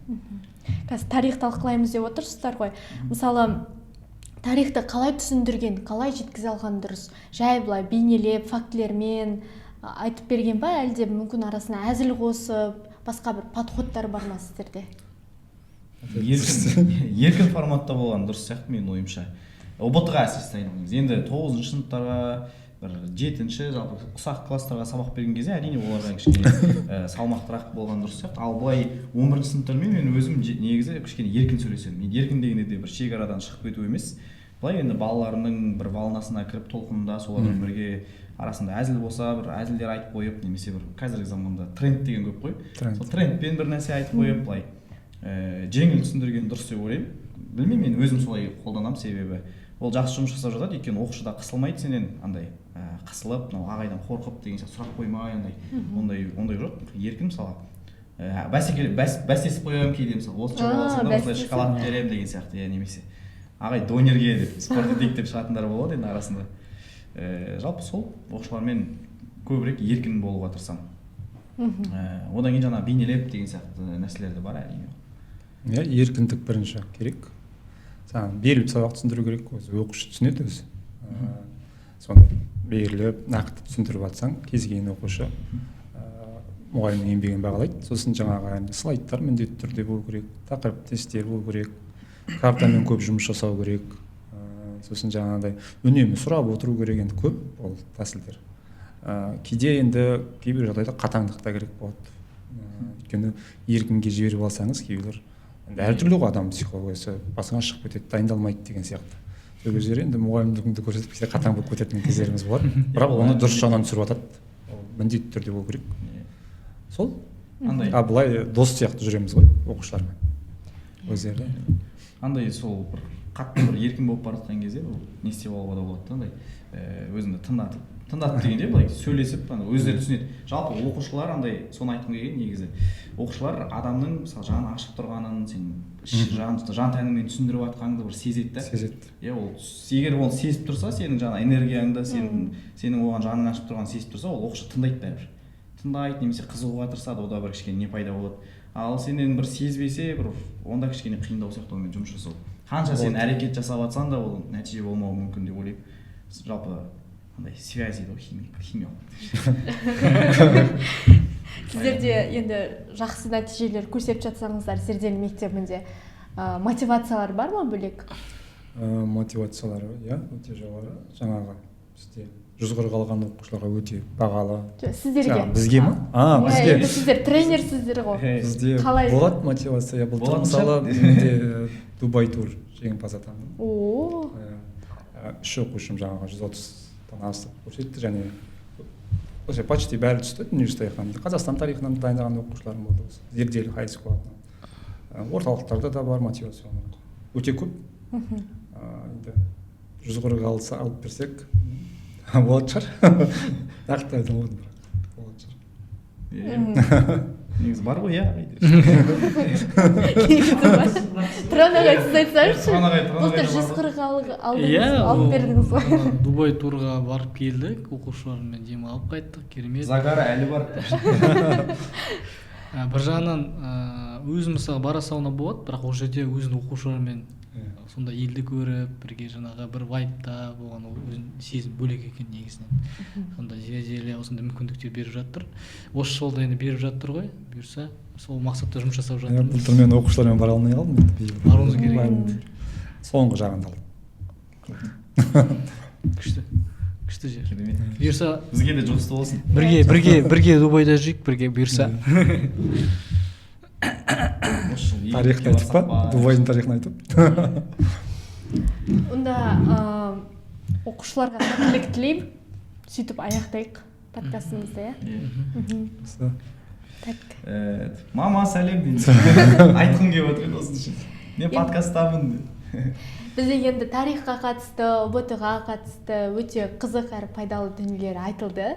Қазір тарих талқылаймыз деп отырсыздар ғой. Мысалы, тарихты қалай түсіндірген, қалай жеткізе алған дұрыс? Жай былай бейнелеп, фактілермен айтып берген ба, әлде мүмкін арасына әзіл қосып, басқа бір подходтар бар ма сіздерде? Еркін форматта болған дұрыс сияқты менің ойымша, ҰБТ ға әсіресе дайындалған кезде. Енді тоғызыншы сыныптарға, бір жетінші, жалпы ұсақ класстарға сабақ берген кезде, әрине, оларға кішкене салмақтырақ болған дұрыс сияқты. Ал былай 11-сыныптармен мен өзім негізі кішкене еркін сөйлесемін. Мен еркін дегенде де бір шекарадан шығып кету емес, былай енді балаларының бір волнасына кіріп, толқынында солармен бірге, арасында әзіл болса, бір әзілдер айтып қойып, немесе бір қазіргі заманда тренд деген көп қой. Тренд. Сол трендпен бір нәрсе айтып қойып, былай жеңіл түсіндірген дұрыс деп ойлаймын. Білмеймін, мен өзім солай қолданамын, себебі ол жақсы жұмыс жасап жатады, өйткені оқушы да қысылмайды сенен, андай қысылып, мынау ағайдан қорқып деген сияқты сұрақ қоймай, андай ондай жоқ, еркін, мысалға. Бәсеке бәстесіп қоямын кейде, мысалы, осы жауап алсаң да, осылай шоколад беремін деген сияқты, иә, немесе ағай, донерге деп спорт етейік деп шығатындар болады енді арасында. Жалпы сол оқушылармен көбірек еркін болуға тырысамын. Одан кейін жаңағы бейнелеп деген сияқты нәрселер де бар, әрине. Иә, еркіндік бірінші керек. Саған беріліп сабақ түсіндіру керек, өзі оқушы түсінеді өзі. Соны беріліп, нақты түсіндіріп жатсаң, кез келген оқушы мұғалімнің еңбегін бағалайды. Сосын жаңағы енді слайдтар міндетті түрде болу керек, тақырып тесттер болу керек, картамен көп жұмыс жасау керек. Сосын жаңағыдай үнемі сұрап отыру керек. Енді көп ол тәсілдер. Кейде енді кейбір жағдайда қатаңдық та керек болады. Өйткені еркінге жіберіп алсаңыз, кейбіреулер енді әртүрлі ғой, адам психологиясы, басыңа шығып кетеді, дайындалмайды деген сияқты. Сол кездері енді мұғалімдігіңді көрсетіп, кейде қатаң болып кететін кездеріміз болады, бірақ оны дұрыс жағынан түсіріп жатады, ол міндетті түрде болу керек. Сол. Андай А былай дос сияқты жүреміз ғой оқушылармен өздері. Андай сол бір қатты бір еркін болып бара жатқан кезде ол не істеп алуға да болады да, андай өзіңді тыңдатып, тыңдатып дегенде, былай сөйлесіп, ана өздері түсінеді. Жалпы оқушылар андай, соны айтқым келген негізі, оқушылар адамның, мысалы, жаны ашып тұрғанын, сен жан тәніңмен түсіндіріп жатқаныңды бір сезеді да. Сезеді. Иә, ол егер оны сезіп тұрса, сенің жаңа энергияңды, сенің оған жаның ашып тұрғанын сезіп тұрса, ол оқушы тыңдайды, бәрібір тыңдайды немесе қызығуға тырысады, ода бір кішкене не пайда болады. Ал сенен бір сезбесе, бір онда кішкене қиындау сияқты онымен жұмыс жасау. Қанша сен әрекет жасап жатсаң да, ол нәтиже болмауы мүмкін деп ойлаймын. Жалпы андай связь дейді ғой, химия. Сіздер де енді жақсы нәтижелер көрсетіп жатсаңыздар, Зерделі мектебінде мотивациялар бар ма бөлек? Мотивациялары, иә, өте жоғары. Жаңағы бізде 140 алған оқушыларға өте бағалы. Жоқ, сіздерге. Жаңағы бізге ма? А, Иә, бізге. енді сіздер тренерсіздер ғой. Бізде Қалай? болады мотивация, иә. Былтыр, Болатын мысалы, шығар. менде Дубай тур жеңімпаз атандым. О. Үш оқушым жаңағы 130-дан асып көрсетті және осы почти бәрі түсті дүниежүзі тарихынан, Қазақстан тарихынан дайындаған оқушыларым болды осы Зерделі high school атынан. Орталықтарда да бар мотивационный, өте көп. Енді 140 алса, алып берсек болатын шығар, нақты айта алмадым, бірақ болатын шығар. Иә. Негізі бар ғой, иә. Негізі бар. Тұран ағай, сіз айтсаңызшы. Тұран ағай, Тұран Былтыр ағай да жүз бар. қырық алдыңыз, Иә, алып ол бердіңіз ғой. ана Дубай турға барып келдік, оқушылармен демалып қайттық, керемет. Загары әлі бар. Бір жағынан өзім, мысалы, бара салуына болады, бірақ ол жерде өзінің оқушыларымен сонда елді көріп, бірге жаңағы бір вайбта болған, ол өзінің сезім бөлек екен негізінен. Сонда Зерделі осындай мүмкіндіктер беріп жатыр, осы жолда енді беріп жатыр ғой, бұйырса, сол мақсатта жұмыс жасап Иә, жатырмыз. былтыр мен оқушылармен бара алмай қалдым, енді биыл Баруыңыз керек. барамын. Соңғы жағында алдым. Күшті, күшті жер. Керемет. Бұйырса, Бізге де жұғысты болсын. бірге Дубайда жүрейік бірге, бұйырса. Осы жылы Тарихын Египетке айтып па? барсақ па? Дубайдың тарихын айтып. Онда оқушыларға сәттілік тілеймін, сөйтіп аяқтайық подкастымызды, иә. Иә. Осы. Так. Мама, сәлем деймін, айтқым келіп отыр еді осы үшін, мен подкасттамын деп. Бізде енді тарихқа қатысты, ҰБТ ға қатысты өте қызық әрі пайдалы дүниелер айтылды.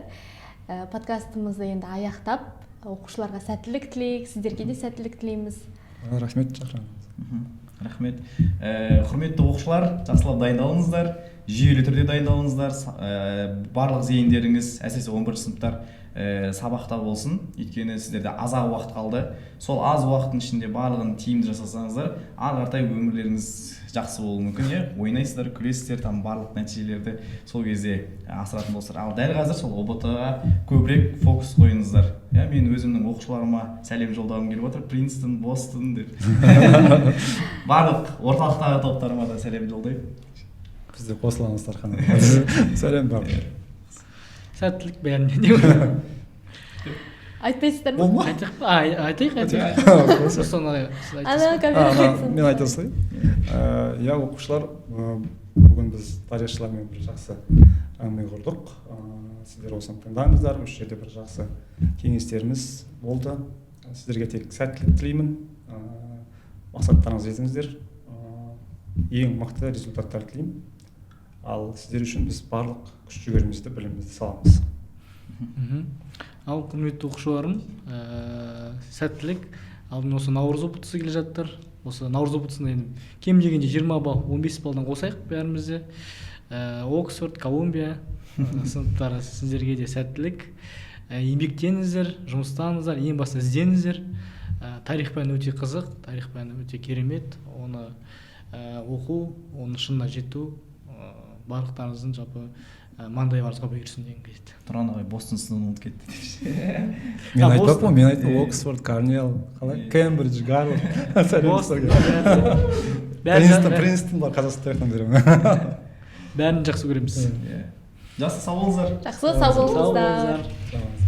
Подкастымызды енді аяқтап, оқушыларға сәттілік тілейік, сіздерге де сәттілік тілейміз. Рахмет шақырғаныңызға. Рахмет. Құрметті оқушылар, жақсылап дайындалыңыздар, жүйелі түрде дайындалыңыздар. Барлық зейіндеріңіз, әсіресе 11 сыныптар, сабақта болсын, өйткені сіздерде аз ақ уақыт қалды. Сол аз уақыттың ішінде барлығын тиімді жасасаңыздар, ары қаратай өмірлеріңіз жақсы болуы мүмкін, иә. Ойнайсыздар, күлесіздер, там барлық нәтижелерді сол кезде асыратын болсыздар. Ал дәл қазір сол ҰБТ ға көбірек фокус қойыңыздар, иә. Мен өзімнің оқушыларыма сәлем жолдағым келіп отыр, Принстон, Бостон деп, барлық орталықтағы топтарыма да сәлем жолдаймын. Біз де қосыламыз, Тархан, сәлем бар. Сәттілік бәріне. Айтпайсыздар ма? Болды ма? Айтайық па? Айтайық, айтайық. Руслан ағай, сіз Ана айтасыз ба? камера айтсын. Мен айта салайын. Иә, оқушылар, бүгін біз тарихшылармен бір жақсы әңгіме құрдық. Сіздер осыны тыңдаңыздар, осы жерде бір жақсы кеңестеріміз болды. Сіздерге тек сәттілік тілеймін. Мақсаттарыңызға жетіңіздер. Ең мықты результаттар тілеймін. Ал сіздер үшін біз барлық күш жігерімізді, білімімізді саламыз. Ал құрметті оқушыларым, Сәттілік. Алдымен осы наурыз ҰБТ-сы келе жатыр. Осы наурыз ҰБТ-сына енді кем дегенде 20 балл, 15 баллдан қосайық бәріміз де. Оксфорд, Колумбия сыныптары, сіздерге де сәттілік. Еңбектеніңіздер, жұмыстаныңыздар, ең басты ізденіңіздер. Тарих пәні өте қызық, тарих пәні өте керемет. Оны оқу, оның шыңына жету барлықтарыңыздың жалпы маңдайларыңызға бұйырсын дегім келеді. Тұран ағай Бостон сыныбын ұмытып кетті депші. Мен А, айтпаппын Бостон. ғой, мен айттым: Оксфорд, Корнелл, қалай, Кембридж, Гарвард. Бостон, бәрі- Принстон. Бәрі- Принстон бар, Қазақстан тарихынан беремін. Бәрін жақсы көреміз. Иә, жақсы, сау болыңыздар. Жақсы, сау Сау болыңыздар. болыңыздар.